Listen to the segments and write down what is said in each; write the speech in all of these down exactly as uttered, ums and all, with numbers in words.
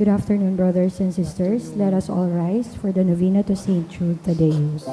Good afternoon, brothers and sisters. Let us all rise for the novena to Saint Jude Thaddeus.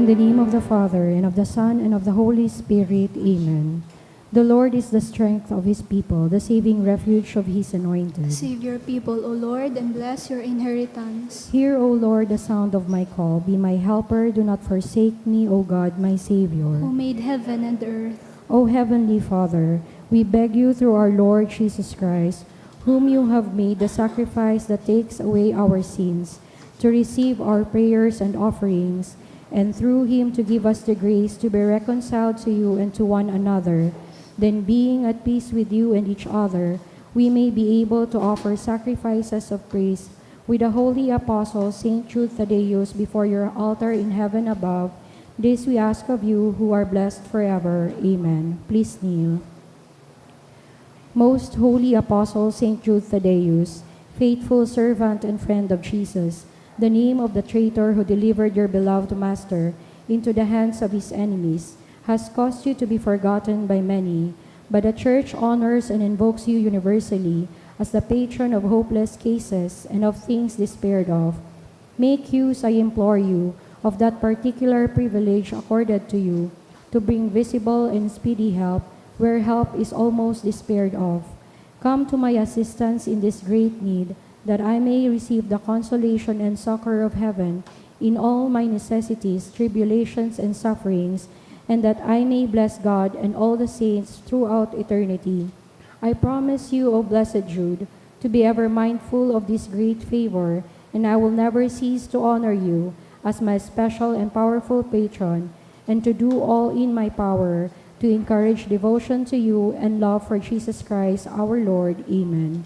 In the name of the Father, and of the Son, and of the Holy Spirit. Amen. The Lord is the strength of his people, the saving refuge of his anointed. Save your people, O Lord, and bless your inheritance. Hear, O Lord, the sound of my call. Be my helper, do not forsake me, O God, my Savior. Who made heaven and earth. O Heavenly Father, we beg you through our Lord Jesus Christ, whom you have made the sacrifice that takes away our sins, to receive our prayers and offerings, and through him to give us the grace to be reconciled to you and to one another. Then, being at peace with you and each other, we may be able to offer sacrifices of praise with the holy apostle Saint Jude Thaddeus before your altar in heaven above. This we ask of you, who are blessed forever. Amen. Please kneel. Most holy apostle Saint Jude Thaddeus, faithful servant and friend of Jesus, the name of the traitor who delivered your beloved Master into the hands of his enemies has caused you to be forgotten by many, but the Church honors and invokes you universally as the patron of hopeless cases and of things despaired of. Make use, I implore you, of that particular privilege accorded to you to bring visible and speedy help where help is almost despaired of. Come to my assistance in this great need, that I may receive the consolation and succor of heaven in all my necessities, tribulations, and sufferings, and that I may bless God and all the saints throughout eternity. I promise you, O blessed Jude, to be ever mindful of this great favor, and I will never cease to honor you as my special and powerful patron, and to do all in my power to encourage devotion to you and love for Jesus Christ our Lord. Amen.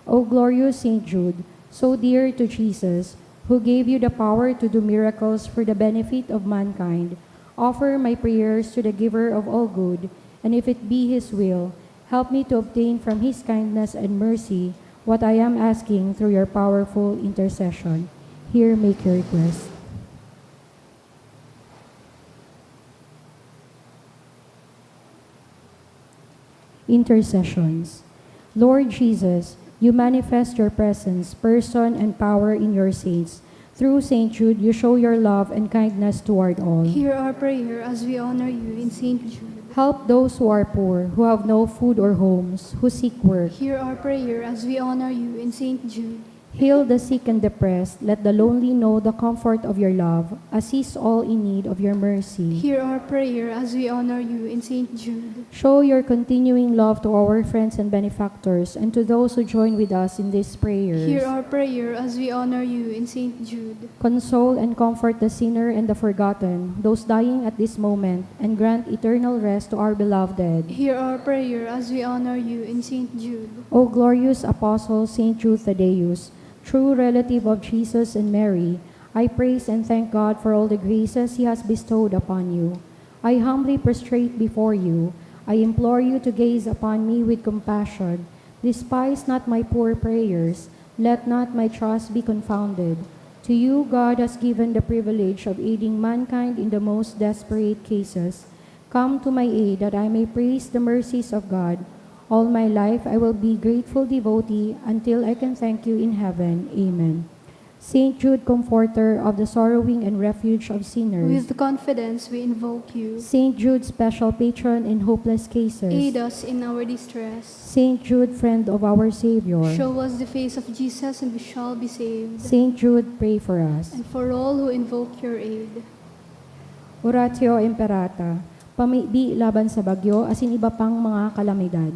O glorious Saint Jude, so dear to Jesus, who gave you the power to do miracles for the benefit of mankind, offer my prayers to the Giver of all good, and if it be His will, help me to obtain from His kindness and mercy what I am asking through your powerful intercession. Here make your request. Intercessions. Lord Jesus, you manifest your presence, person, and power in your saints. Through Saint Jude, you show your love and kindness toward all. Hear our prayer as we honor you in Saint Jude. Help those who are poor, who have no food or homes, who seek work. Hear our prayer as we honor you in Saint Jude. Heal the sick and depressed. Let the lonely know the comfort of your love. Assist all in need of your mercy. Hear our prayer as we honor you in Saint Jude. Show your continuing love to our friends and benefactors and to those who join with us in these prayers. Hear our prayer as we honor you in Saint Jude. Console and comfort the sinner and the forgotten, those dying at this moment, and grant eternal rest to our beloved dead. Hear our prayer as we honor you in Saint Jude. O glorious Apostle Saint Jude Thaddeus, true relative of Jesus and Mary, I praise and thank God for all the graces He has bestowed upon you. I humbly prostrate before you. I implore you to gaze upon me with compassion. Despise not my poor prayers. Let not my trust be confounded. To you, God has given the privilege of aiding mankind in the most desperate cases. Come to my aid that I may praise the mercies of God. All my life I will be grateful devotee until I can thank you in heaven. Amen. Saint Jude, comforter of the sorrowing and refuge of sinners. With confidence we invoke you. Saint Jude, special patron in hopeless cases. Aid us in our distress. Saint Jude, friend of our Savior. Show us the face of Jesus and we shall be saved. Saint Jude, pray for us. And for all who invoke your aid. Oratio Imperata, pamibi laban sa bagyo asin iba pang mga kalamidad.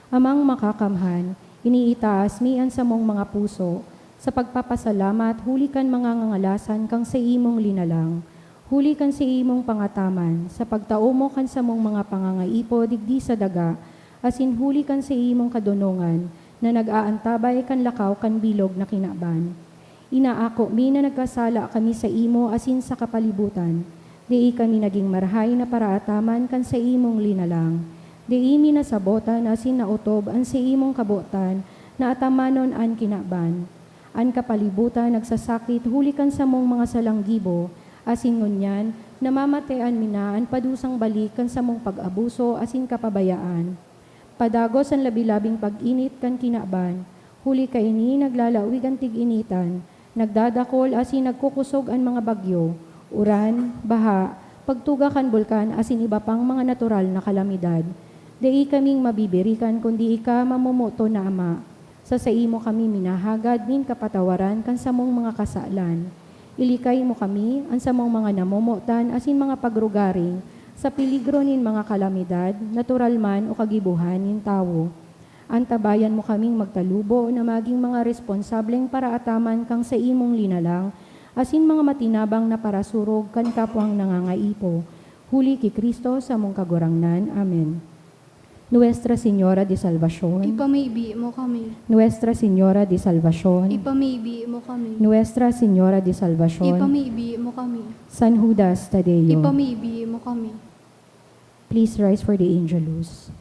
Amang Makakamhan, iniitaas mi an samong mga puso sa pagpapasalamat huli kan mga ngangalasan kan saimong linalang, huli kan saimong pangataman sa pagtao mo kan samong mga pangangaipo digdi sa daga, asin huli kan saimong kadonongan na nag-aantabay kan lakaw kan bilog na kinaban. Inaako mi na nagkasala kami saimo asin sa kapalibutan. Dai kami nagin marahay na paraataman kan saimong linalang. Dai mi nasabotan asin naotob an saimong kabotan na atamanon an kinaban. An kapalibutan nagsasakit huli kan samong mga salang gibo, asin ngunyan namamatean mi na an padusang balik kan samong pag-abuso asin kapabayaan. Padagos an labi-labing pag-init kan kinaban, huli kaini naglalawig an tig-initan, nagdadakol asin nagkukosog an mga bagyo, uran, baha, pagtuga kan bulkan asin iba pang mga natural na kalamidad. Dai kaming mabibirikan kundi ika, mamomoton na Ama. Sa saimo kami minahagad nin kapatawaran kan samong mga kasalan. Ilikay mo kami, an samong mga namomotan asin mga pagrugaring, sa peligro nin mga kalamidad, natural man o kagibohan nin tawo. Antabayan mo kaming magtalubo na magin mga responsableng paraataman kan saimong linalang asin mga matinabang na parasurog kan kapwang nangangaipo. Huli ki Cristo, samong Kagurangnan. Amen. Nuestra Señora de Salvacion. Ipamibi mo kami. Nuestra Señora de Salvacion. Ipamibi mo kami. Nuestra Señora de Salvacion. Ipamibi mo kami. San Judas Tadeo. Ipamibi mo kami. Please rise for the Angelus.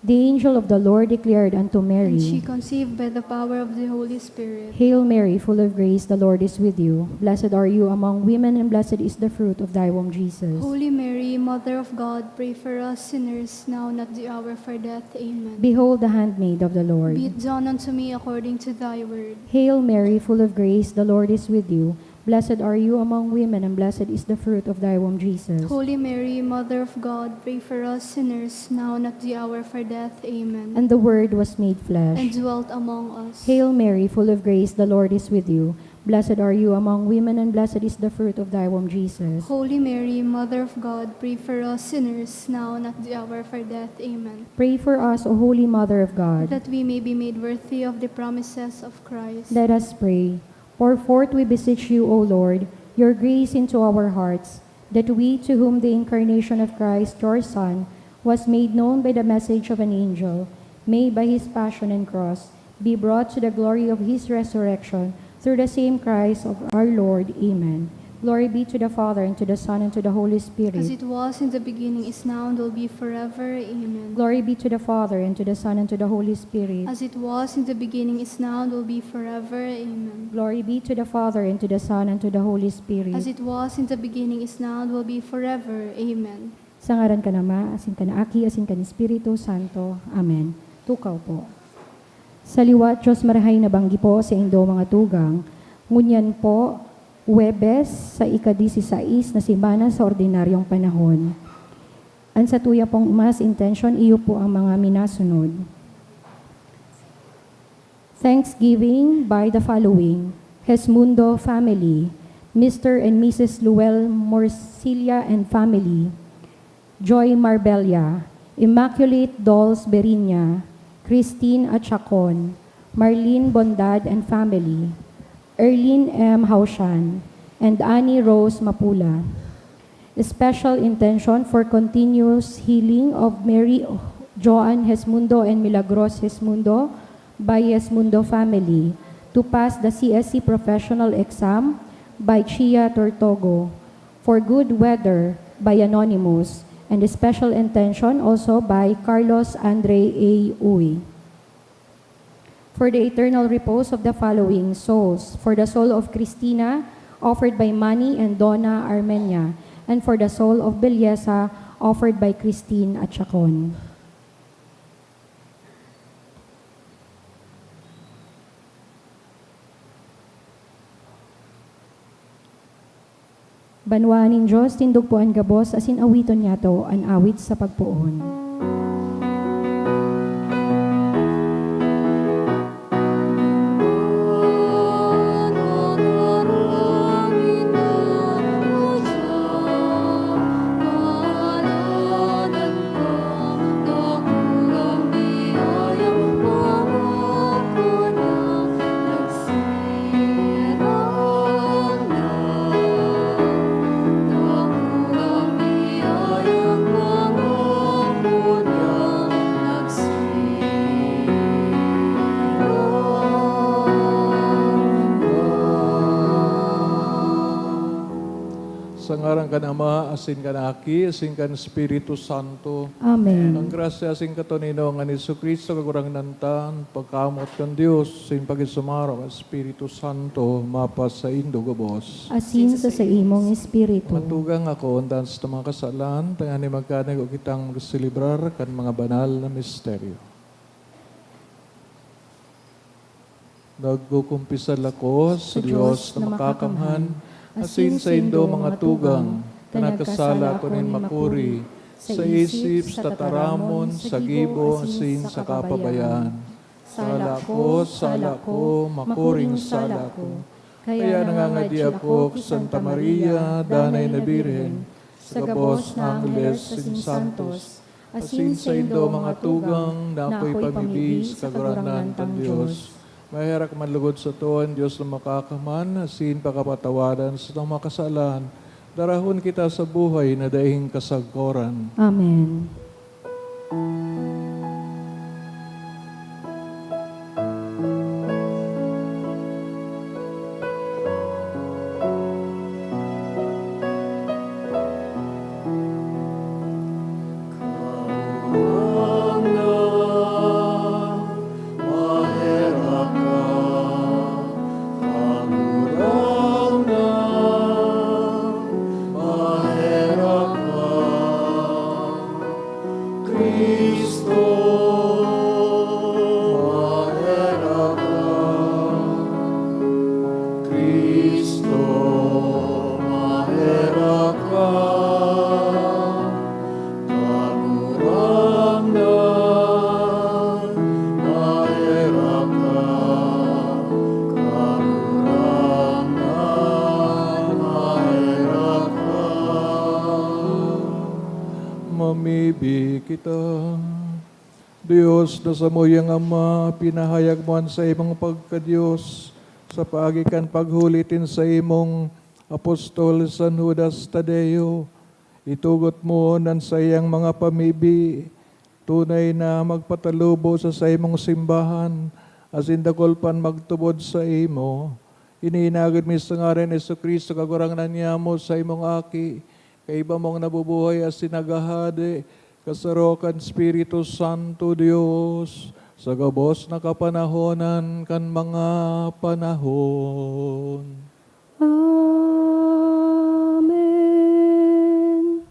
The angel of the Lord declared unto Mary, And she conceived by the power of the Holy Spirit. Hail Mary, full of grace, the Lord is with you. Blessed are you among women, and blessed is the fruit of thy womb, Jesus. Holy Mary, Mother of God, pray for us sinners, now and at the hour of our death. Amen. Behold the handmaid of the Lord. Be it done unto me according to thy word. Hail Mary, full of grace, the Lord is with you. Blessed are you among women, and blessed is the fruit of thy womb, Jesus. Holy Mary, Mother of God, pray for us sinners, now and at the hour of our death. Amen. And the Word was made flesh. And dwelt among us. Hail Mary, full of grace, the Lord is with you. Blessed are you among women, and blessed is the fruit of thy womb, Jesus. Holy Mary, Mother of God, pray for us sinners, now and at the hour of our death. Amen. Pray for us, O Holy Mother of God. That we may be made worthy of the promises of Christ. Let us pray. Pour forth, we beseech you, O Lord, your grace into our hearts, that we, to whom the incarnation of Christ, your Son, was made known by the message of an angel, may by his passion and cross be brought to the glory of his resurrection, through the same Christ of our Lord. Amen. Glory be to the Father, and to the Son, and to the Holy Spirit. As it was in the beginning, is now, and will be forever. Amen. Glory be to the Father, and to the Son, and to the Holy Spirit. As it was in the beginning, is now, and will be forever. Amen. Glory be to the Father, and to the Son, and to the Holy Spirit. As it was in the beginning, is now, and will be forever. Amen. Sa ngaran kan Ama, asin kan Aki, asin kan Espiritu Santo. Amen. Tukaw po. Sa liwat, Diyos marahay na banggi po sa indo mga tugang. Ngunyan po, Huwebes, sa ika-disisais na semana sa ordinaryong panahon. An satuya pong mass intention, iyo po ang mga minasunod. Thanksgiving by the following: Hesmundo family, Mister and Missus Luel Morcilla and family, Joy Marbella, Immaculate Dolls Berinya, Christine Achacon, Marlene Bondad and family, Erlene M. Haushan, and Annie Rose Mapula. Special intention for continuous healing of Mary Joan Hesmundo and Milagros Hesmundo by Hesmundo family to pass the C S C professional exam by Chia Tortogo, for good weather by Anonymous, and a special intention also by Carlos Andre A. Uy. For the eternal repose of the following souls: for the soul of Christina, offered by Manny and Donna Armenia, and for the soul of Belleza, offered by Christine Achacon. Banwaan nin Dios, tindog po an gabos, asin awiton niyato an awit sa pagpoon. Sa ngaran kan Ama, asin kan Aki, asin kan Espiritu Santo. Amen. Ang grasya asin katoninongan ni Jesu-Cristo, Kagurangnan ta, an pagkamoot kan Dios, asin pakisumaro kan Espiritu Santo, mapasaindo gabos. Asin sa saimong espiritu. Mga tugang, ako, ondan sa mga kasalan, tanganing magkanigo kitang magselebrar kan mga banal na misteryo. Nagkukumpisal ako sa Dios na makakamhan, asin saindo, mga tugang, ta nagkasala ako nin makuri, sa isip, sa tataramon, sa gibo, asin sa kapabayaan. Sala ko, sala ko, makuring sala ko. Kaya nangangadi ako ki Santa Maria, Danay na Birhen, sa gabos na angheles asin santos, asin saindo, mga tugang, na akoy pamibi sa Kagurangnan tang Dios. Maherak man logod sato an Dios na makakamhan, asin pakapatawadan sa mga kasalan, darahon kita sa buhay na daing kasagkoran. Amen. Cristo, maherak ka. Cristo, maherak ka. Kagurangnan, maherak ka. Kagurangnan, maherak ka. Mamibi kita. Dios na samuyang Ama, pinahayag mo an saimong pagka-Dios sa paagi kan paghuli nin saimong apostol, San Judas Tadeo. Itugot mo an saiyang mga pamibi, tunay na magpatalubo sa saimong simbahan, asin dakul pan magtubod saimo. Ini hinagod mi sa ngaran ni Jesu-Cristo, Kagurangnan niamo, saimong Aki, kaiba mong nabubuhay asin naghahade, kasaro kan Espiritu Santo, Dios, sa gabos na kapanahonan kan mga panahon. Amen.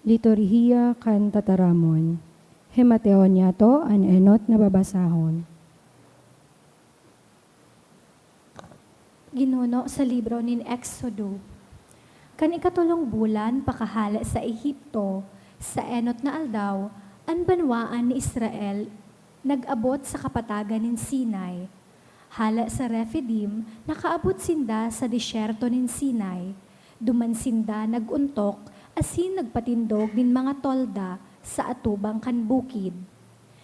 Liturhiya kan Tataramon. Himateon niyato an enot na babasahon. Ginuno sa libro nin Exodo. Kan ikatolong bulan pakahale sa Egipto, sa enot na aldaw, an banwaan ni Israel Nag-abot sa kapatagan nin Sinai. Hala sa Refidim, nakaabot sinda sa desyerto nin Sinai. Duman sinda nag-ontok asin nagpatindog nin mga tolda sa atubang kan bukid.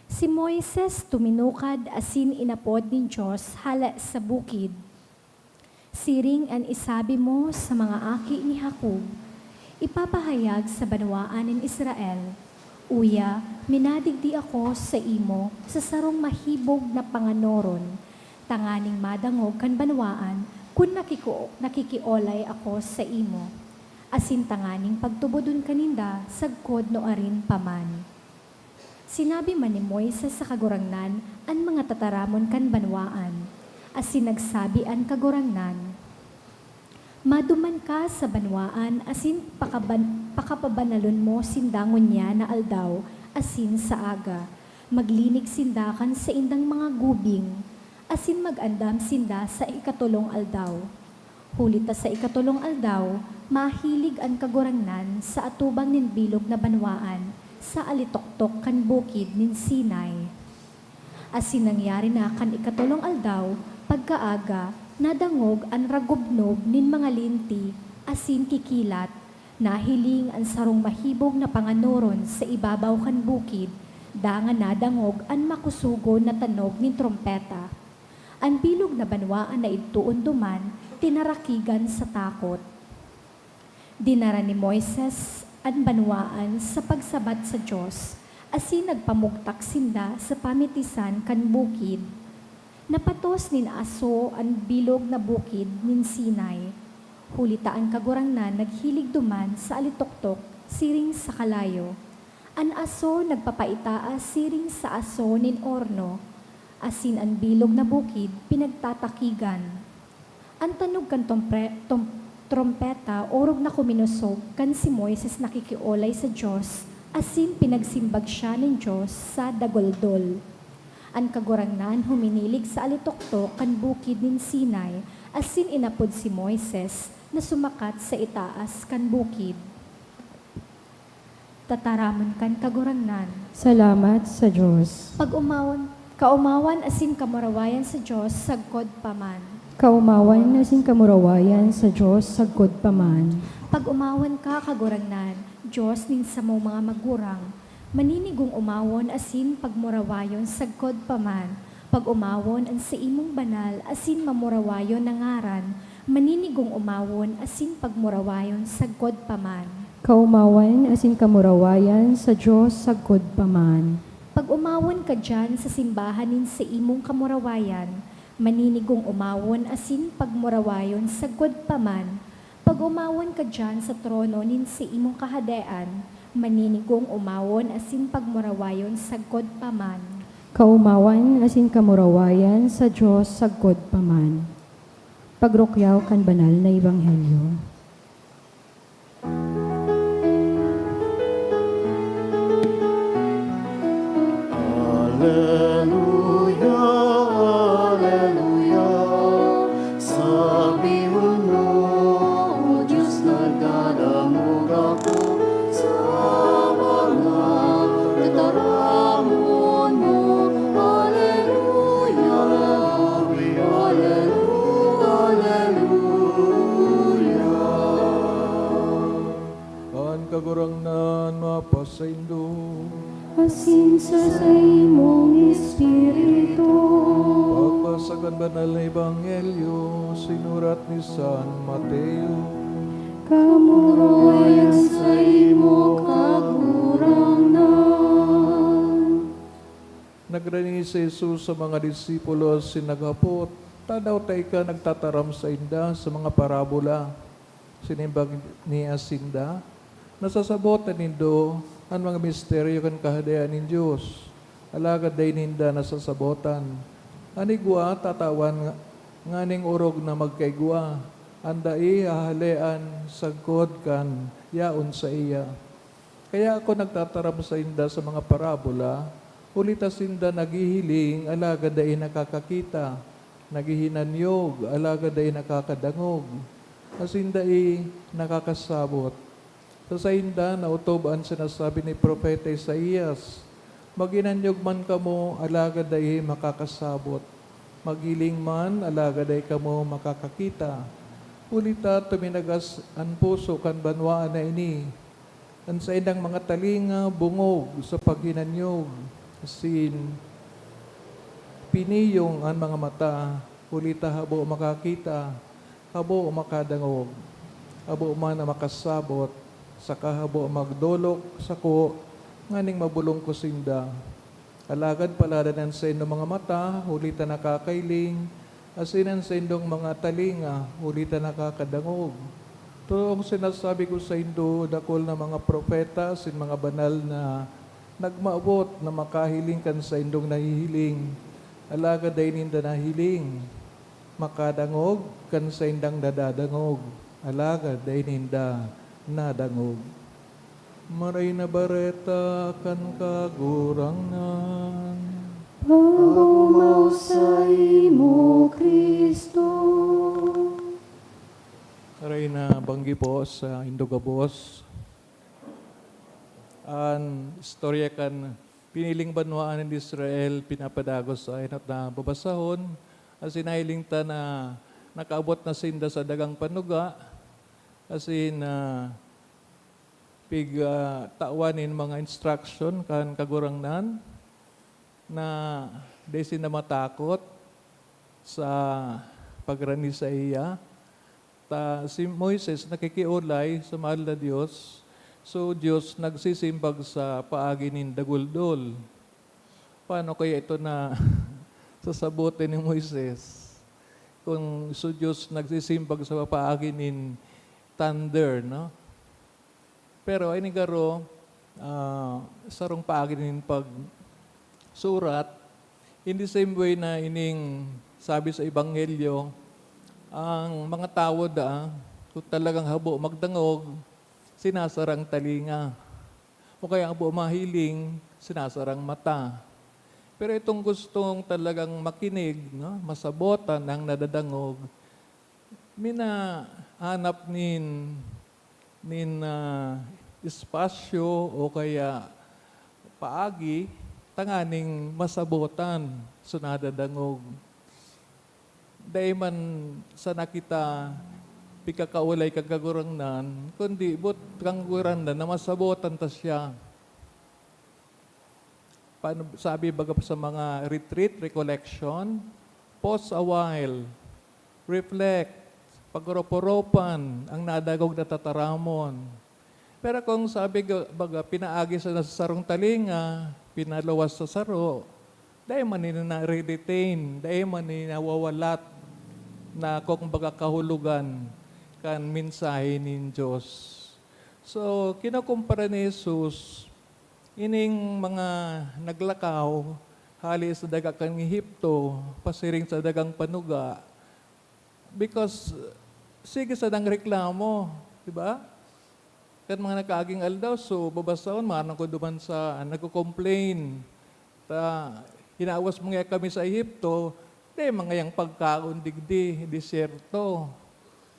Si Moises tuminukad asin inapod nin Dios hala sa bukid. Siring an isabi mo sa mga aki ni Jacob, "Ipapahayag sa banwaan nin Israel, 'Uya, minadigdi ako saimo sa sarong mahibog na panganoron, tanganing madangog kan banwaan kun nakiko-, nakikiolay ako saimo, asin tanganing pagtubodon ka ninda sagkod nuarin pa man.'" Sinabi man ni Moises sa Kagurangnan an mga tataramon kan banwaan, asin nagsabi an Kagurangnan, "Maduman ka sa banwaan asin pakaban-, pakapabanalon mo sinda ngunyan na aldaw asin sa aga. Maglinig sinda kan saindang mga gubing, asin mag-andam sinda sa ikatolong aldaw. Huli ta sa ikatolong aldaw, mahilig an Kagurangnan sa atubang nin bilog na banwaan sa alitoktok kan bukid nin Sinai." Asin nangyari na kan ikatolong aldaw, pagkaaga, nadangog an ragubnob nin mga linti asin kikilat. Nahiling an sarong mahibog na panganoron sa ibabaw kan bukid, dangan nadangog an makosogon na tanog nin trompeta. An bilog na banwaan na idtoon duman tinarakigan sa takot. Dinara ni Moises an banwaan sa pagsabat sa Dios, asin nagpamugtak sinda sa pamitisan kan bukid. Napatos nin aso an bilog na bukid nin Sinai, huli ta an Kagurangnan naghilig duman sa alitoktok siring sa kalayo. An aso nagpapaitaas siring sa aso nin orno, asin an bilog na bukid pinagtatakigan. An tanog kan tompre-, tom-, trompeta orog na kuminosog kan si Moises nakikiolay sa Dios, asin pinagsimbag siya nin Dios sa dagoldol. An Kagurangnan huminilig sa alitoktok kan bukid nin Sinai, asin inapod si Moises na sumakat sa itaas kan bukid. Tataramon kan Kagurangnan. Salamat sa Dios. Pag-umawan, kaumawan asin kamurawayan sa Dios sagkod pa man. Kaumawan asin kamurawayan sa Dios sagkod pa man. Pag-umawan ka, Kagurangnan, Dios nin samong mga magurang. Maninigong umawon asin pagmurawayon sagkod pa man. Pag-umawon an saimong banal asin mamurawayon na ngaran, maninigong umawon asin pagmurawayon sagkod pa man. Kaumawan asin kamurawayan sa Dios sagkod pa man. Pag-umawon ka diyan sa simbahan nin saimong kamurawayan, maninigong umawon asin pagmurawayon sagkod pa man. Pag-umawon ka diyan sa trono nin saimong kahadean, maninigong umawon asin pagmurawayon sagkod pa man. Kaumawan asin kamurawayan sa Dios sagkod pa man. Pagrukyaw kan Banal na Ebanghelyo. Aleluya, aleluya. Sabihon mo, O Dios, nagdadangog ako sa mga tataramon mo. Aleluya, aleluya, aleluya. An Kagurangnan mapasaindo. Asin sa saimong espiritu. Pagbasa kan Banal na Ebanghelyo sinurat ni San Mateo. Kamurawayan saimo, Kagurangnan. Nagrani si Jesus sa mga disipulo asin naghapot, "Tadaw ta ika nagtataram sainda sa mga parabola?" Sinimbag niya sinda, "Nasasabotan nindo an mga misteryo kan Kahadean nin Dios, alagad dai ninda nasasabotan. An igwa tatawan nga-, nganing orog na magkaigwa, an dai hahalean sagkod kan yaon saiya." Kaya ako nagtataram sainda sa mga parabola, huli ta sinda naghihiling, alagad dai nakakakita, naghihinanyog, alagad dai nakakadangog, asin dai nakakasabot. Sa sainda naotob an sinasabi ni Propeta Isaias, Maghinanyog man kamo, alagad dai makakasabot. Maghiling man, alagad dai kamo makakakita. Huli ta tuminagas an puso kan banwaan na ini. An saindang mga talinga bungog sa paghinanyog, asin piniyong an mga mata, huli ta habo makakita, habo makadangog, habo man na makasabot, saka habo magdolok sako nganing mabolong ko sinda. Alagad paladan an saindong mga mata, huli ta nakakailing, asin an saindong mga talinga, huli ta nakakadangog. Totoong sinasabi ko saindo, dakul na mga propeta asin mga banal na nagmaawot na makahiling kan saindong nahihiling, alagad dai ninda nahiling, makadangog kan saindang nadadangog, alagad dai ninda nadangog. Maray na Bareta kan Kagurangnan. Pagumaw saimo, Cristo. Maray na banggi po sa indo gabos. An istorya kan piniling banwaan nin Israel pinapadagos sa enot na babasahon, asin nahiling ta na nakaabot na sinda sa dagang panuga, asin, ah, pig, ah, tawan nin mga instruction kan Kagurangnan na dai sinda matakot sa pagrani saiya. Ta si Moises nakikiolay sa mahal na Dios, so Dios nagsisimbag sa paagi nin daguldol. Paano kaya ito na sasabotin ni Moises? Kung so Dios nagsisimbag sa paagi nin thunder, no? Pero ini garo, ah, sarong paagi nin pagsurat, in the same way na ining sabi sa Ebanghelyo, ang mga tawo da, kung talagang habo magdangog, sinasarang talinga. O kaya habo mahiling, sinasarang mata. Pero itong gustong talagang makinig, no, masabotan ang nadadangog, minahanap nin, nin, ah, espasyo o kaya paagi tanganing masabotan so nadadangog. Dai man sana kita pikakaolay kan Kagurangnan, kundi boot kan Kagurangnan na masabotan ta siya. Paano sabi baga sa mga retreat, recollection? Pause a while. Reflect. Pagroporopan ang nadangog na tataramon. Pero kung sabi ga-, baga, pinaagi sa, sa sarong talinga, pinaluwas sa saro, dai man ini nare-retain, dai man ini nawawalat na kung baga kahulogan kan mensahe nin Dios. So, kinukumpara ni Jesus ining mga naglakaw hale sa daga kan Egipto, pasiring sa dagang panuga, because sige sanang reklamo, di ba? Kan mga nakaaging aldaw, so, babasahon, maarang ko duman sa nagko-complain, ta hinawas mo ngaya kami sa Egipto, dai man ngayang pagkaon digdi, disyerto.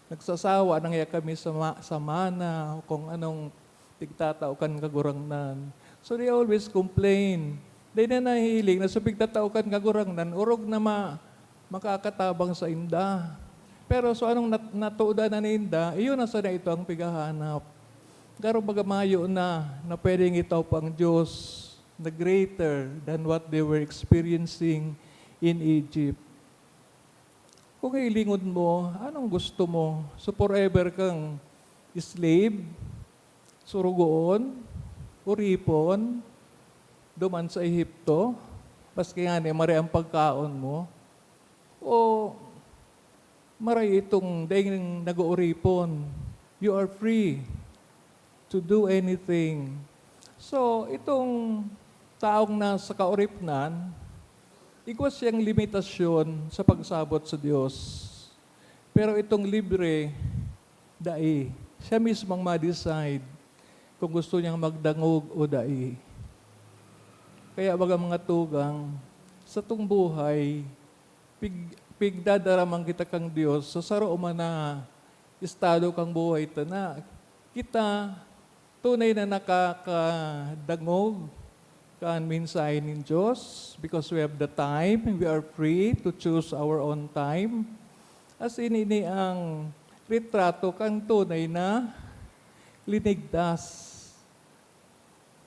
Nagsasawa na ngaya kami sa ma-, sa mana, o kung anong pigtatao kan Kagurangnan. So, they always complain. Dai na nahihiling na sa pigtatao kan Kagurangnan, orog na ma-, makakatabang sainda. Pero so anong nat-, natudan na ninda, iyon na sana ito ang pighahanap. Garo baga mayo na, na pwedeng itao pa ang Diyos na greater than what they were experiencing in Egypt. Kung hilingon mo, anong gusto mo? So forever kang slave, surugoon, oripon, duman sa Ehipto, maski ngani maray ang pagkaon mo? O maray itong daing nag-ooripon? You are free to do anything. So, itong taong nasa kaoripnan, igwa siyang limitasyon sa pagsabot sa Dios. Pero itong libre, dai. Siya mismo ang ma-decide kung gusto niyang magdangog o dai. Kaya baga, mga tugang, satong buhay, pig-, pigdadaraman kita kan Dios sa saro man na estado kan buhay ta na. Kita tunay na nakakadangog, kan mensahe nin Diyos, because we have the time, we are free to choose our own time. Asin ini ang retrato kan tunay na linigtas.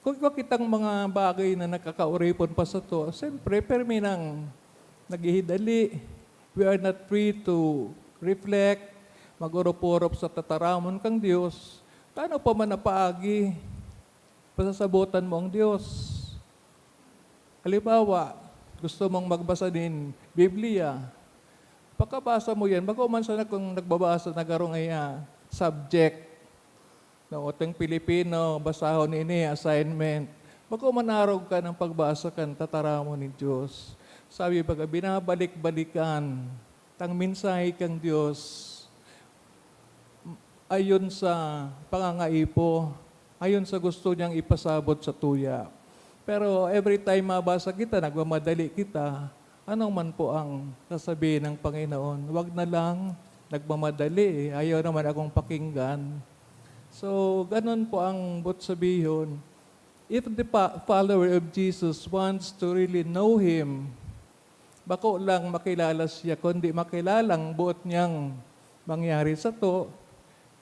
Kun igwa kitang mga bagay na nakakaoripon pa sato, siyempre, permi nang naghihidali. We are not free to reflect, mag-orop-orop sa tataramon kan Dios. Tano pa man na paagi, pasasabotan mo ang Dios. Halimbawa, gusto mong magbasa nin Biblia. Pakabasa mo yan, bako man sana kung nagbabasa na garo ngaya subject. No, utang Pilipino, basahon ini, assignment. Bako man arog ka ng pagbasa kan tataramon nin Dios. Sabi baga, binabalik-balikan tang mensahe kan Dios ayon sa pangangaipo, ayon sa gusto niyang ipasabot sa tuya. Pero every time mabasa kita, nagmamadali kita. Ano man po ang sasabihin ng Panginoon? Wag na lang, nagmamadali eh. Ayaw naman akong pakinggan. So, ganun po ang but sabihon. If the pa- follower of Jesus wants to really know Him, bako lang makilala siya, kundi makilalang buot niyang mangyari sato.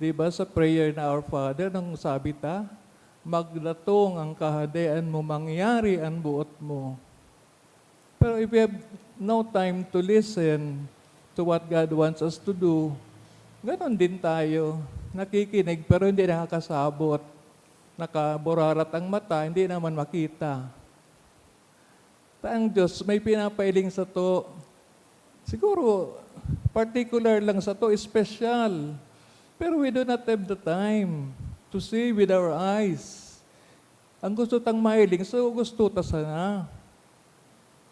Di ba sa prayer na Our Father, nung sabi ta, "Magdatong ang kahadean mo, mangyari an buot mo." Pero if we have no time to listen to what God wants us to do, ganon din tayo. Nakikinig pero hindi nakakasabot. Nakaburarat ang mata, hindi naman makita. Ta ang Diyos may pinapailing sato. Siguro, particular lang sato, espesyal. Pero we do not have the time to see with our eyes. Ang gusto tang mahiling, so gusto ta sana.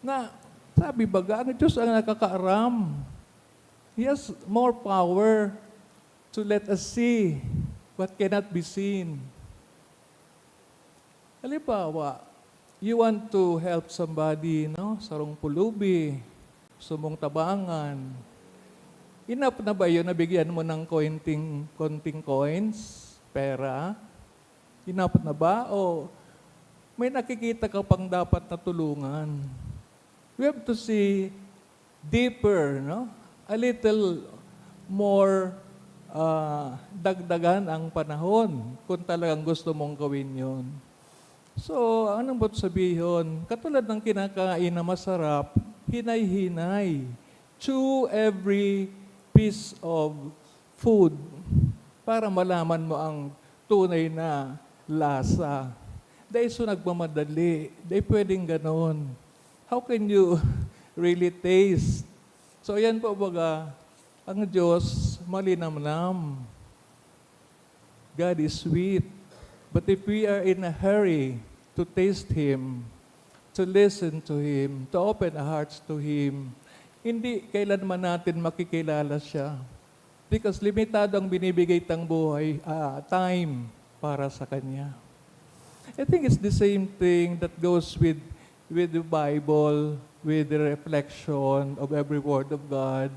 Na, sabi baga, ang Diyos ang nakakaaram. He has more power to let us see what cannot be seen. Halimbawa, you want to help somebody, no? Sarong pulubi, gusto mong tabangan. Enough na ba yun na bigyan mo ng konting, konting coins, pera? Enough na ba? O may nakikita ka pang dapat na tulungan? We have to see deeper, no? A little more, ah, dagdagan ang panahon kung talagang gusto mong gawin yon. So, anong but sabihon? Katulad ng kinakain na masarap, hinay-hinay. Chew every piece of food para malaman mo ang tunay na lasa. Dai so nagmamadali. Dai pwedeng ganon. How can you really taste? So, yan po baga, ang Diyos malinamnam. God is sweet. But if we are in a hurry to taste Him, to listen to Him, to open our hearts to Him, hindi kailanman natin makikilala siya. Because limitado ang binibigay tang buhay, ah, time para sa Kanya. I think it's the same thing that goes with, with the Bible, with the reflection of every word of God.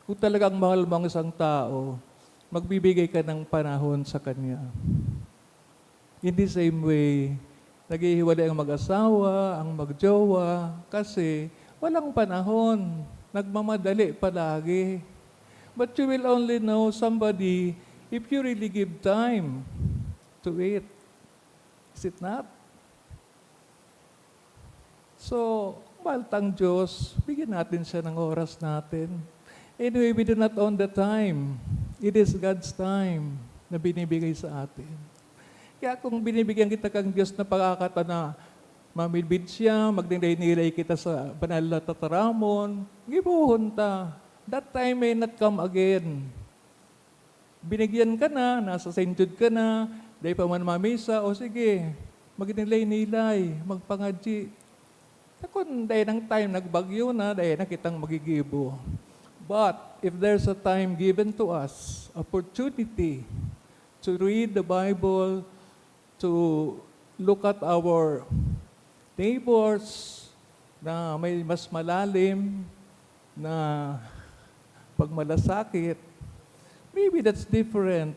Kung talagang mahal mo ang isang tao, magbibigay ka ng panahon sa kanya. In the same way, naghihiwalay ang mag-asawa, ang magjowa, kasi walang panahon, nagmamadali palagi. But you will only know somebody if you really give time to it. Is it not? So, mahal tang Diyos, bigyan natin siya ng oras natin. Anyway, we do not own the time. It is God's time na binibigay sa atin. Kaya kung binibigyan kita kang Diyos na pagkakataon na mamidbid siya, magnilay-nilay kita sa banal na tataramon, gibohon ta. That time may not come again. Binigyan ka na, nasa Saint Jude ka na, dai pa man mamisa, o sige, magnilay-nilay, magpangadyi. Ta kun dai nang time, nagbagyo na, dai na kitang magigibo. But if there's a time given to us, opportunity to read the Bible, to look at our neighbors na may mas malalim na pagmalasakit, maybe that's different.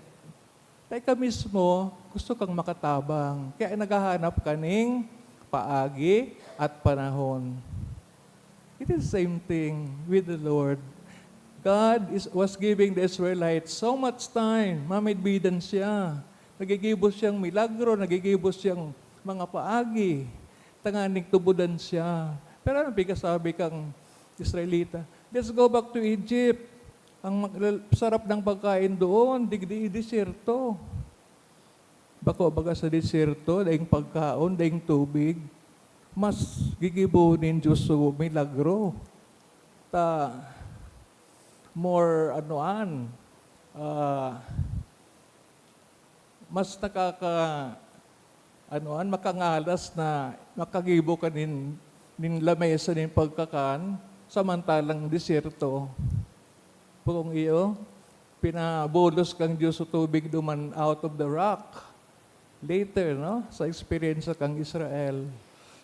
Kaya ka mismo, gusto kang makatabang. Kaya naghahanap ka ning paagi at panahon. It is same thing with the Lord. God is, was giving the Israelites so much time. Mamidbidan siya. Nagigibo siyang milagro, nagigibo siyang mga paagi. Tanganing tubudan siya. Pero ano pigkasabi kang Israelita? "Let's go back to Egypt. Ang mag-, sarap ng pagkain doon, digdi desierto." Bako baga sa desierto, daing pagkaon, daing tubig. Mas gigibo nin Diyos so milagro. Ta, more, ano an, ah, mas nakaka-, ano an, makangalas na makagibo ka nin, nin lamesa nin pagkakan, samantalang desierto. Bukong iyo, pinabulos kang Diyos sa tubig duman out of the rock. Later, no, sa eksperyensya kang Israel.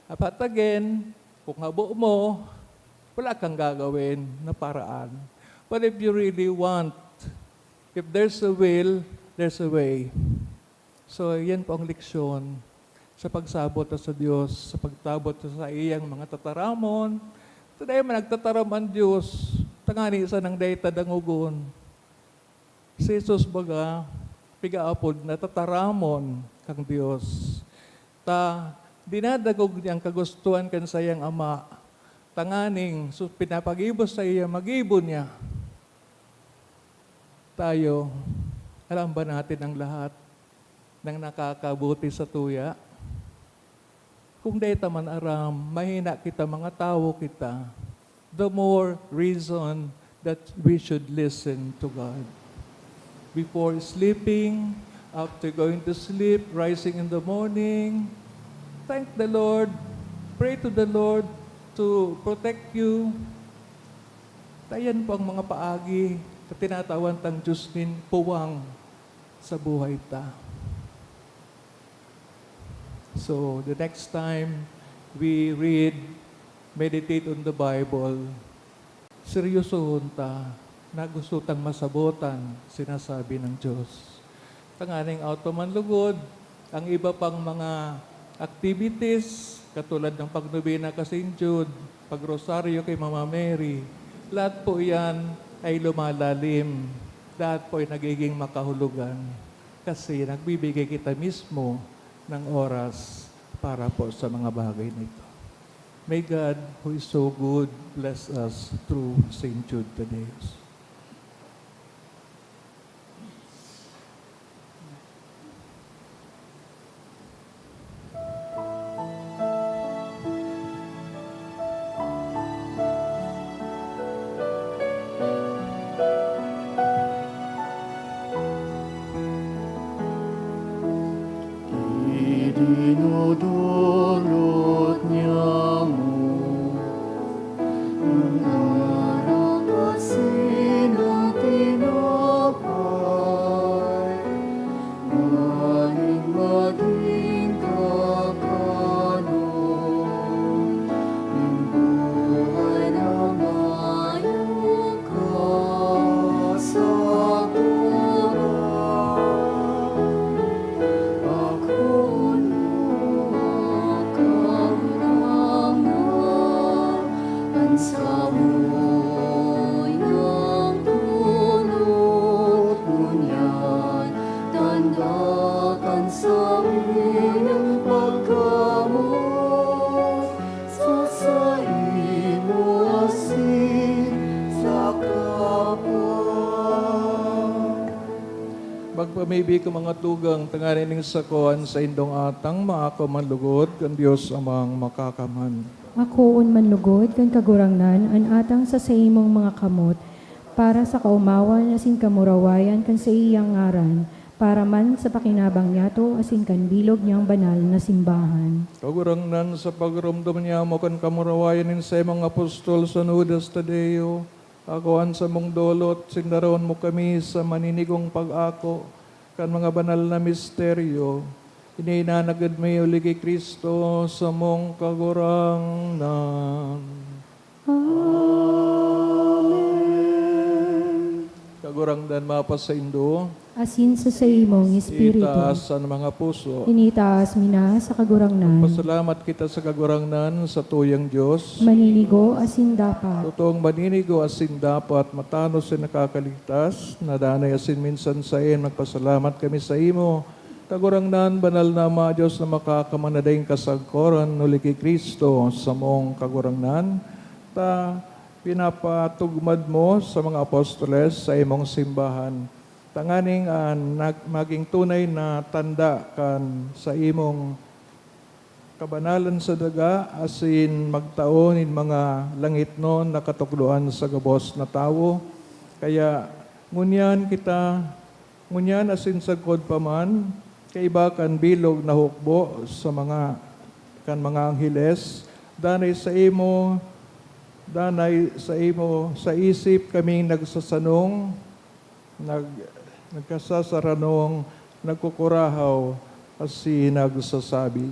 Apat again, kung habo mo, wala kang gagawin na paraan. But if you really want, if there's a will, there's a way. So, yan po ang leksyon sa pagsabot ta sa Diyos, sa pagtabot ta sa iyang mga tataramon. Today man nagtataram ang Diyos, tangani sanang dai ta dangogon. Si Jesus baga, pigaapod na tataramon kang Dios. Ta, dinadangog niya ang kagustuhan kan saiyang Ama, tanganing su-, pinapagibo sa iya, magibo niya. Tayo, alam ba natin ang lahat ng nakakabuti sa tuya? Kung dai ta man aram, mahina kita, mga tawo kita, the more reason that we should listen to God. Before sleeping, after going to sleep, rising in the morning, thank the Lord, pray to the Lord to protect you. Ta iyan po ang mga paagi na tinatawan tang Diyos nin puwang sa buhay ta. So, the next time we read, meditate on the Bible, seryosohon ta na gusto tang masabotan sinasabi ng Diyos. Tanganing auto man lugod, ang iba pang mga activities, katulad ng pagnobena kay Saint Jude, pagrosaryo kay Mama Mary, lahat po iyan ay lumalalim. Lahat po ay nagiging makahulugan kasi nagbibigay kita mismo ng oras para po sa mga bagay na ito. May God, who is so good, bless us through Saint Jude Thaddeus. Idinodolot niamo an arak asin an tinapay, nganing magin kakanon nin buhay na mayong kasagutan. Akoon mo, Kagurangnan, an samuyang tulot, ngunyan tanda kan samuyang pagkamoot sa saimo asin sa kapwa. Magpamibi ka, mga tugang, tanganing sako an saindong atang maako man lugod kan Dios Amang Makakamhan. Akoon man lugod kan Kagurangnan an atang sa saimong mga kamot, para sa kaomawan asin kamurawayan kan saiyang ngaran, para man sa pakinabang niyato asin kan bilog niyang banal na simbahan. Kagurangnan, sa pagurumdom niyamo kan kamurawayan nin saimong apostol San Judas Tadeo, akoan samong dolot, sindaron mo kami sa maninigong pag-ako kan mga banal na misteryo. Ini inanagad mi huli ki Cristo, samong Kagurangnan. Amen. Kagurangnan mapasaindo. asin sa saimong espiritu. Itaas an mga puso. Initaas mi na sa Kagurangnan. Pasalamat kita sa Kagurangnan, sa tuyang Dios. Maninigo asin dapat. Totoong maninigo asin dapat, matanos asin nakakaligtas, na danay asin minsan saen, magpasalamat kami saimo. Kagurangnan, banal na Ama, Dios na makakamana daing kasagkoran, huli ki Cristo, samong Kagurangnan, ta pinapatugmad mo sa mga apostoles sa imong simbahan, tanganing an nag-, magin tunay na tanda kan saimong kabanalan sa daga, asin magtao nin mga langitnon na katukdoan sa gabos na tawo. Kaya ngunyan kita, ngunyan asin sagkod pa man, kaiba kan bilog na hukbo sa mga, kan mga angheles, danay saimo, danay saimo sa isip kaming nagsasanong, nag-, nagkasasaranong, nagkukurahaw, asin nagsasabi,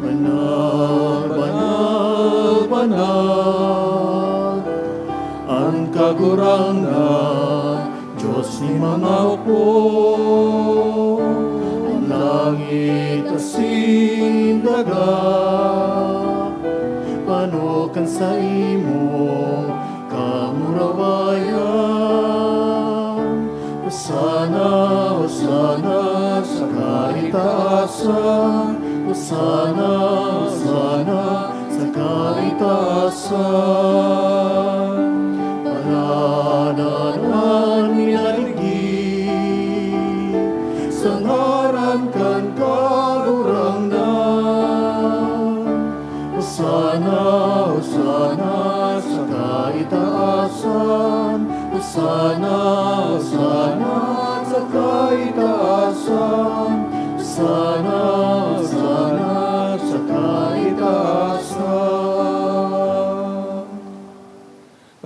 "Banal, banal, banal, an Kagurangnan, Dios nin mga hukbo, an langit asin daga, pano kan saimong kamurawayan. Hosana, Hosana sa kaitaasan, Hosana, Hosana sa kaitaasan. Paladanan mi na digdi sa ngaran kan Kagurangnan. Hosana, Hosana sa kaitaasan. Hosana, Hosana sa kaitaasan. Hosana, Hosana sa kaitaasan."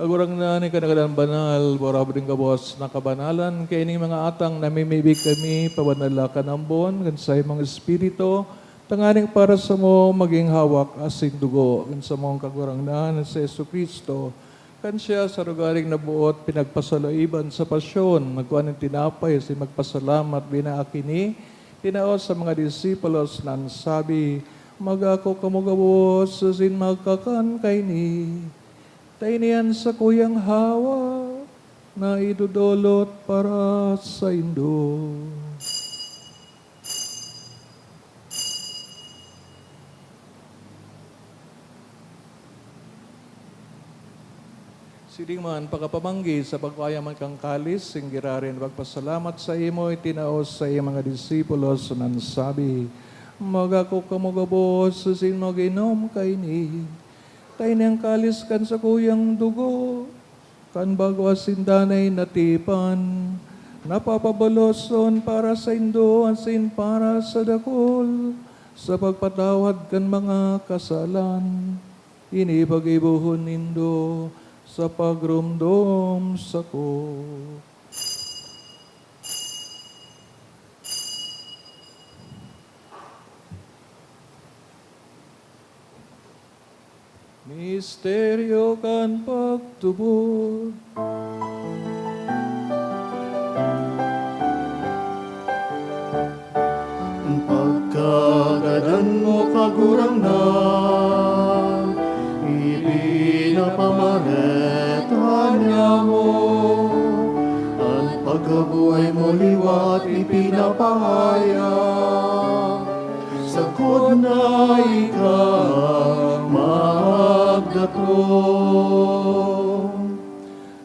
Kagurangnan, ika na gadan banal, borabod nin gabos na kabanalan, kaining mga atang namimibi kami, pabanala kan ambon kan saimong Espiritu, tanganing para samo magin hawak asin dugo kan samong Kagurangnan na si Jesu-Cristo. Kan siya sa rogaring naboot pinagpasaloiban sa pasyon, nagkua nin tinapay asin magpasalamat, binaak ini, tinao sa mga disipulos na an sabi, "Magako kamo gabos asin magkakan kaini. Ta ini an sakuyang hawak na idodolot para saindo." Siring man, pakapamanggi sa pagkua man kan kalis, singgirarin pagpasalamat saimo, itinao sa iyang mga disipulos, na an sabi, "Magako kamo gabos asin mag-inom kaini. Ta ini an kalis kan sakuyang dugo kan bago asin danay na tipan, na papabaloson para saindo asin para sa dakul, sa pagpatawad kan mga kasalan. Ini paggibohon nindo sa pagromdom sako." Misteryo kan pagtubod. An pagkagadan mo, Kagurangnan, ipinapamareta niamo. An pagkabuhay mo liwat ipinapahayag. Sagkod na ika magdatong.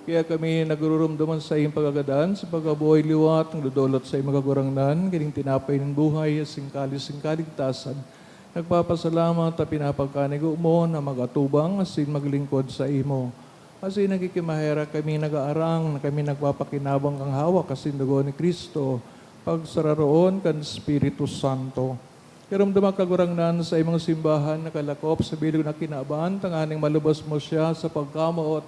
Kaya kami nagururumdom an saiyang pagkagadan sa pagkabuhay liwat, nagdodolot sa imo, Kagurangnan, kining tinapay nin buhay, asin kalis nin kaligtasan. Nagpapasalamat ta pinapagkanigo mo na mag-atubang asin maglingkod sa imo. Asin nagkikimaherak kami, nag-aarang na kami nagpapakinabang kan hawak asin dugo ni Cristo, pagsararoon kan Espiritu Santo. Iromdom ka, Kagurangnan, sa imong simbahan nakalakop sa bilog na kinaban, tanganing malubos mo siya sa pagkamoot,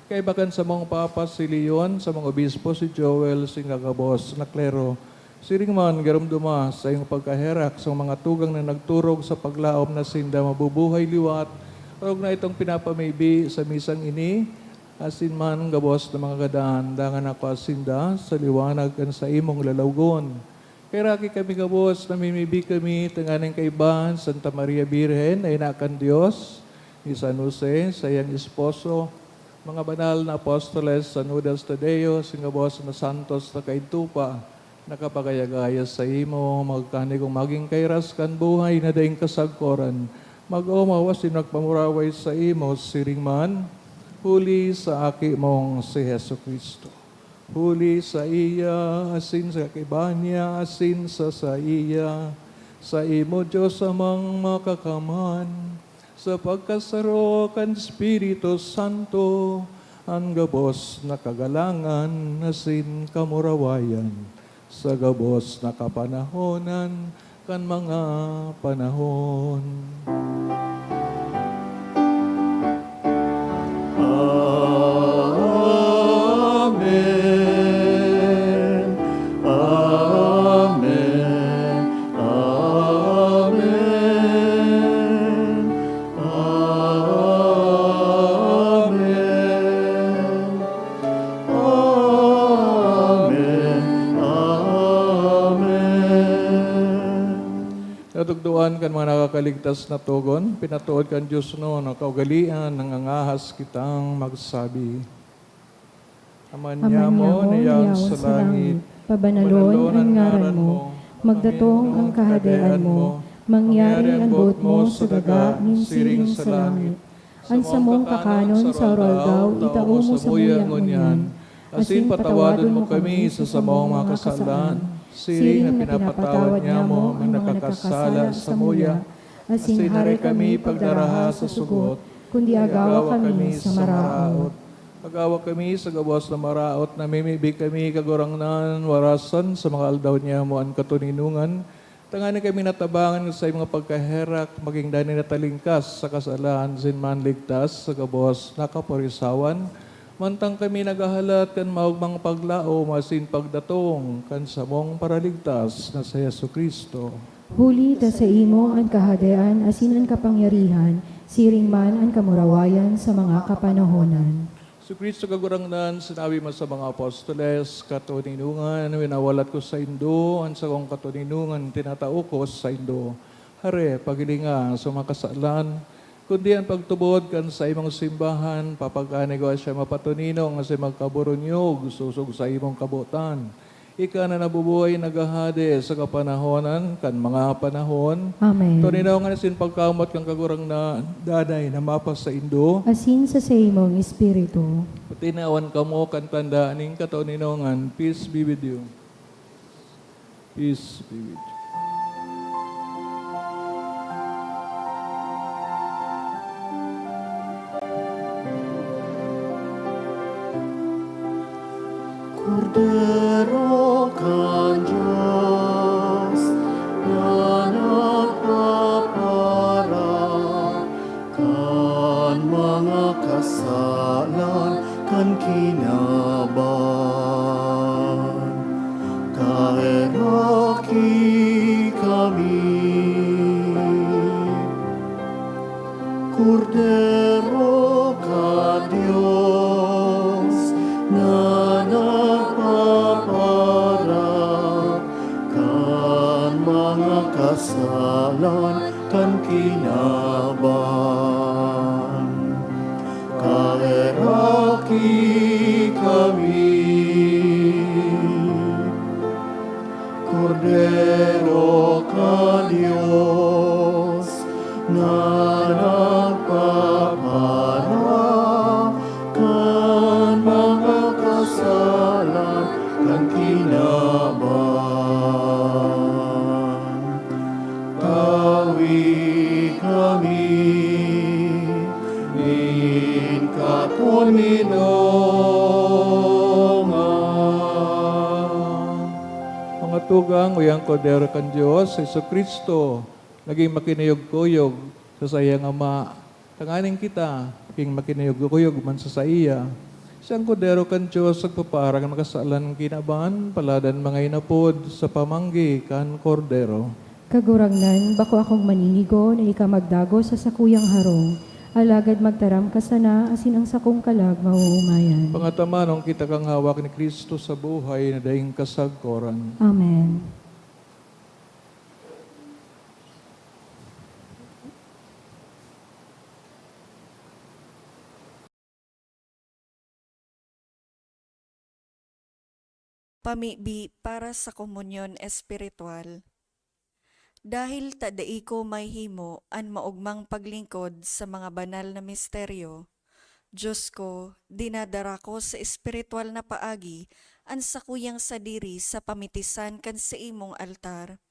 kaiba kan samong Papa si Leon, samong Obispo si Joel, asin gagabos na klero. Siring man, giromdoma sa iyong pagkaherak sa mga tugang na nagturog sa paglaom na sinda mabubuhay liwat Orog na itong pinapamibi sa misang ini, asin man gabos na mga gadan, dangan ako asinda sa liwanag kan saimong lalawogon. Kaheraki kami gabos, namimibi kami tanganing kaiba ni Santa Maria Birhen na ina kan Dios, ni San Jose, saiyang esposo, mga banal na apostoles, San Judas Tadeo, asin gabos na santos na kaidto pa, nakapagayagaya saimo, magkanigong magin kairas kan buhay na daing kasagkoran, mag-omaw asin magpamuraway saimo siring man, huli sa Aki mong si Jesu-Cristo. Huli saiya, asin sa kaiba niya, asin sa saiya, saimo, Dios Amang Makakamhan, sa pagkasaro kan Espiritu Santo, an gabos na kagalangan asin kamurawayan, sa gabos na kapanahonan kan mga panahon. Amen. Amen. Amen. Amen. Amen. Amen. Natugdoan kan mga nakakaligtas na togon, pinatood kan Dios no, na kaugalian, nangangahas kitang magsabi. Ama Ama niamo niamo, na yaon niyaon sa sa langit, langit, pabanalon pabanalon an an ngaran ngaran mo, mo, magdatong magdatong an an kahadean kahadean mo, mo, mangyari mangyari an an boot boot mo mo sa sa daga, daga, nin siring siring sa sa langit. An samong kakanon sa aldaw-aldaw, itao mo samuya ngunyan. Asin patawadon mo kami sa samong mga kasalan, siring na pinapatawad niamo an mga nakakasala samuya. Asin hare kami pagdaraha sa sugot, kundi agawa kami sa maraot. Agawa kami sa gabos na maraot, namimibi kami, Kagurangnan, warasan sa mga aldaw niamo an katoninongan, tanganing kami natabangan sa saimong pagkaherak, magin danay na talingkas sa kasalan, asin manligtas sa gabos na kaporisawan, mantang kami naghahalat kan maogmang paglaom asin pagdatong kan samong Paraligtas na si Jesu-Cristo. Huli ta saimo an kahadean asin an kapangyarihan, siring man an kamurawayan sa mga kapanahonan. Si Cristo Kagurangnan, sinabi man sa mga apostoles, "Katoninongan, winawalat ko saindo, an sakong katoninongan tinatao ko saindo." Hare, paghilinga sa mga kasalan, kundi an pagtubod kan saimong simbahan, papagkanigo siya mapatoninong asin magkaburunyog sosog saimong kabotan. Ika na nabubuhay, naghahade sa kapanahonan kan mga panahon. Amen. Toninongan asin pagkamoot kan Kagurangnan, danay na mapasaindo. Asin sa saimong espiritu. Patinawan kamo kan tanda nin katoninongan. Peace be with you. Peace be with you. Kordero kan Dios na nagpapara kan mga kasalan kan kinaban, kaheraki kami. Kordero kan Dios na nagpapara kan mga kasalan kan kinaban, kaheraki kami. Kordero kan Dios na nagpapara kan mga kasalan kan kinaban, tawi kami nin katoninongan. Mga tugang, uya an Kordero kan Dios, si Jesu-Cristo, nagin makinuyog-kuyog sa saiyang Ama, tanganing kita magin makinuyog-kuyog man sa saiya. Siya an Kordero kan Dios, nagpapara kan mga kasalan kan kinaban, paladan mga inapod sa pamanggi kan Kordero. Kagurangnan, bako akong maninigo na ika magdagos sa sakuyang harong, Alagad magtaram ka sana asin ang sakong kalag maoomayan. Pangataman kita kan hawak ni Cristo sa buhay na daing kasagkoran. Amen. Pamibi para sa komunyon espiritual. Dahil ta dai ko mahimo an maogmang paglingkod sa mga banal na misteryo, Dios ko, dinadara ko sa espiritual na paagi an sakuyang sadiri sa pamitisan kan saimong altar.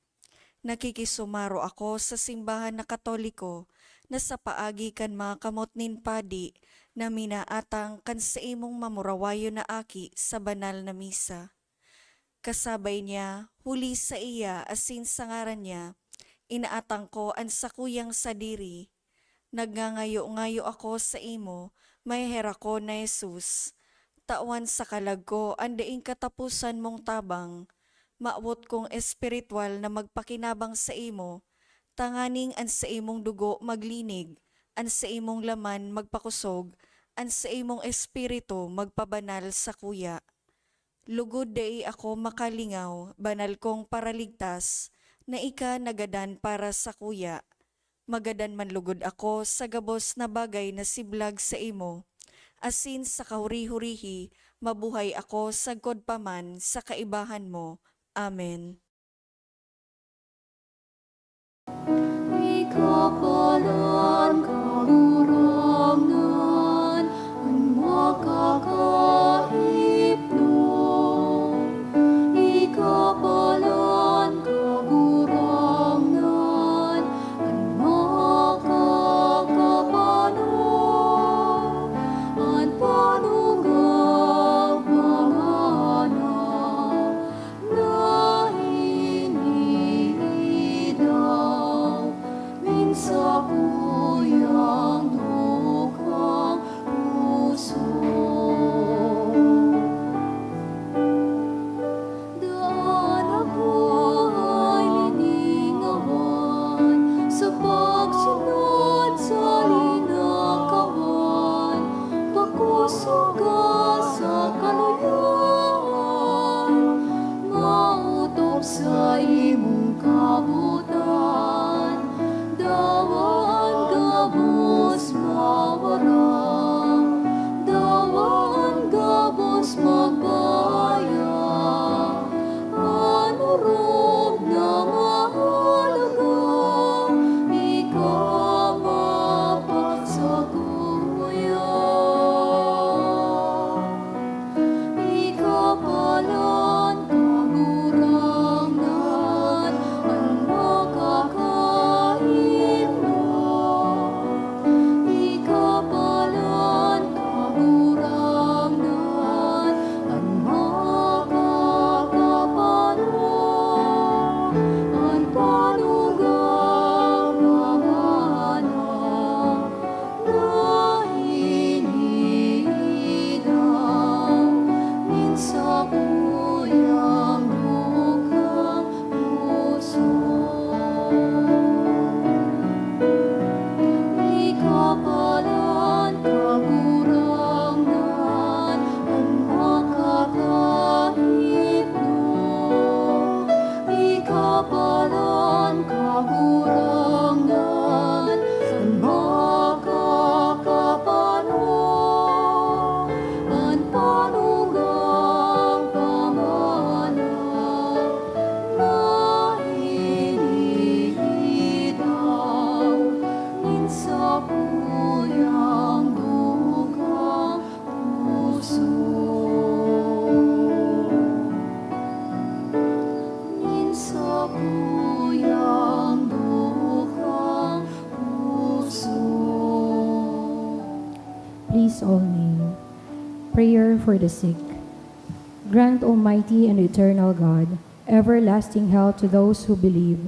Nakikisumaro ako sa simbahan na Katoliko na sa paagi kan mga kamot nin padi na minaatang kan saimong mamurawayon na aki sa banal na misa. Kasabay niya, huli saiya asin sa ngaran niya, inaatang ko an sakuyang sadiri. Nagngangayo-ngayo ako saimo, maheherakon na Jesus. Tawan sa kalag ko an daing kataposan mong tabang. Mawot kong espiritual na magpakinabang saimo, tanganing an saimong dugo maglinig, an saimong laman magpakosog, an saimong espiritu magpabanal sakuya. Lugod dai ako makalingaw, banal kong Paraligtas, na ika nagadan para sakuya. Magadan man lugod ako sa gabos na bagay na siblag saimo, asin sa kahuri-hurihi mabuhay ako sagkod pa man sa kaibahan mo. Amen. Ikapalan, Kagurangnan, an makakahipno. Ikapalan, Kagurangnan, an makakapano, an panugang pamana na iniidaw nin sakuyang dukang puso. Daan ako ay liningawan sa pagsunod sa linakawan, pakusog ka sa kaluyoan, maotok saimong kabotan. Dawa an gabos mawara, dawa an gabos magbaya, an orog na mahalaga, ika mapagsakuya. Ikapalan, Kagurangnan, an makakahipno. Ikapalan, Kagurangnan, an makakapano, an panugang pamana na iniidaw nin sakuyang dukang puso. Ikapalan, Kagurangnan, an makakahipno. Ikapalan, Kagurangnan, an makakapano, an panugang pamana na iniidaw nin sakuyang dukang puso. Nin sakuyang dukang puso. Please all kneel. Prayer for the sick. Grant, Almighty and eternal God, everlasting health to those who believe.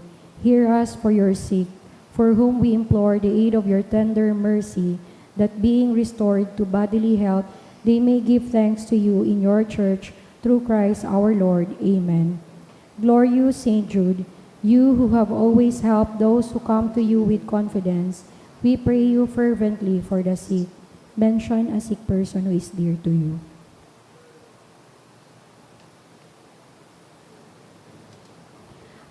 Hear us for your sick, for whom we implore the aid of your tender mercy, that being restored to bodily health, they may give thanks to you in your church, through Christ our Lord. Amen. Glorious Saint Jude, you who have always helped those who come to you with confidence, We pray you fervently for the sick. Mention a sick person who is dear to you.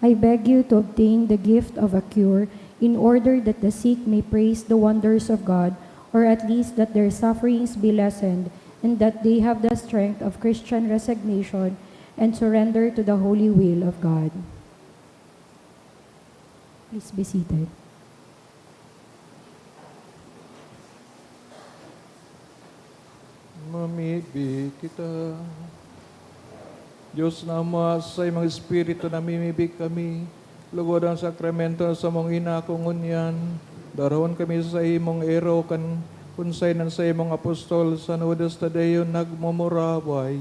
I beg you to obtain the gift of a cure in order that the sick may praise the wonders of God, or at least that their sufferings be lessened, and that they have the strength of Christian resignation and surrender to the holy will of God. Please be seated. Mamibi kita. Dios na Ama, sa imong Espiritu namimibi kami, lugod ang sakramento sa mong Ina, kung ngunyan, darahon kami sa imong ero kan kun saen an sa imong apostol San Judas Tadeo nagmumuraway.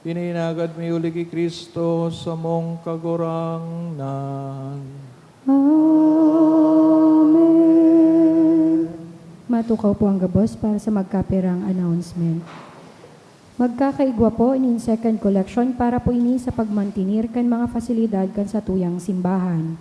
Ini inagad mi huli ki Cristo samong Kagurangnan. Amen. Matukaw po ang gabos para sa magkapirang announcement. Magkakaigwa po nin second collection para po ini sa pagmantenir kan mga fasilidad kan satuyang simbahan.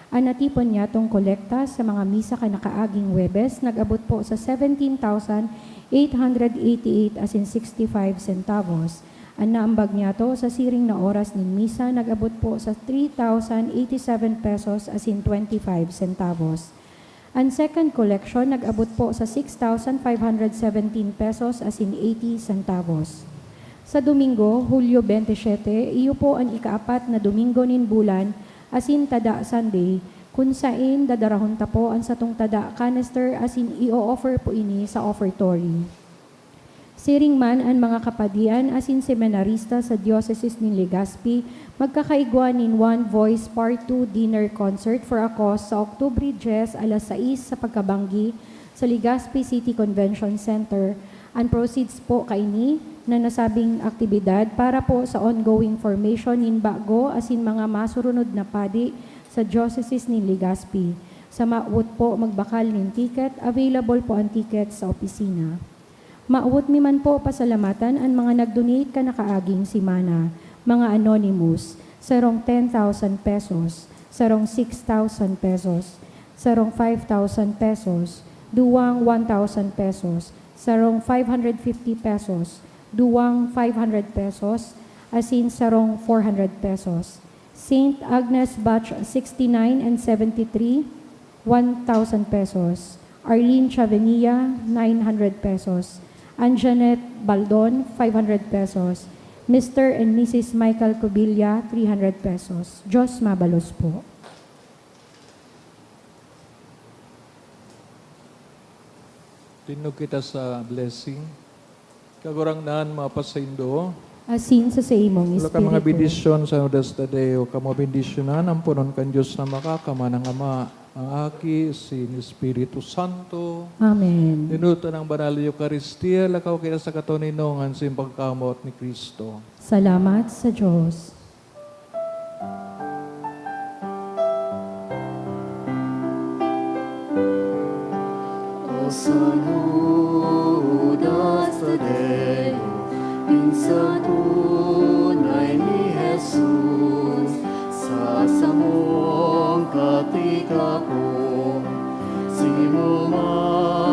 An natipon niyatong kolekta sa mga misa kan nakaaging Huwebes nag-abot po sa seventeen thousand eight hundred eighty-eight asin sixty-five centavos. An naambag niyato sa siring na oras nin misa nag-abot po sa three thousand eighty-seven pesos asin twenty-five centavos. An second collection nag-abot po sa six thousand five hundred seventeen pesos asin eighty centavos. Sa Domingo, Hulyo twenty-seven, iyo po an ikaapat na Domingo nin bulan, asin tada Sunday, kun saen dadarahon ta po an satong tada canister asin i-o-offer po ini sa offertory. Siring man an mga kapadian asin seminarista sa Diocese nin Legazpi magkakaigwa nin One Voice Part two Dinner Concert for a Cause sa Oktubre dyes alas sais sa pagkabanggi sa Legazpi City Convention Center. An proceeds po kaini na nasabing aktibidad para po sa ongoing formation nin bago asin mga masurunod na padi sa Diocese nin Legazpi. Sa mawot po magbakal nin ticket, available po an ticket sa opisina. Mawot mi man po pasalamatan an mga nag-donate kan nakaaging semana, mga anonymous, sarong ten thousand pesos, sarong six thousand pesos, sarong five thousand pesos, duwang one thousand pesos, sarong five hundred fifty pesos, duwang five hundred pesos, asin sarong four hundred pesos. Saint Agnes Batch sixty-nine and seventy-three, one thousand pesos. Arlene Chavenia, nine hundred pesos. Anjanette Baldon, five hundred pesos. Mister and Missus Michael Cubilla, three hundred pesos. Diyos mabalos po. Tindog kita sa blessing. Kagurangnan, mapasaindo. Asin sa saimong Wala ka mga espiritu. Bendisyon sa Judas Tadeo, kamo bendisyonan, amponon kan Dios na makakaman ang Ama, ang Aki, sin Espiritu Santo. Amen. Dinuta ng Banal na Eukaristia, lakaw kita sa katoninongan sin pagkamoot ni Cristo. Salamat sa Dios. O San Judas Tadeo, pinsan tunay ni Jesus, sa samong katikakon, simo man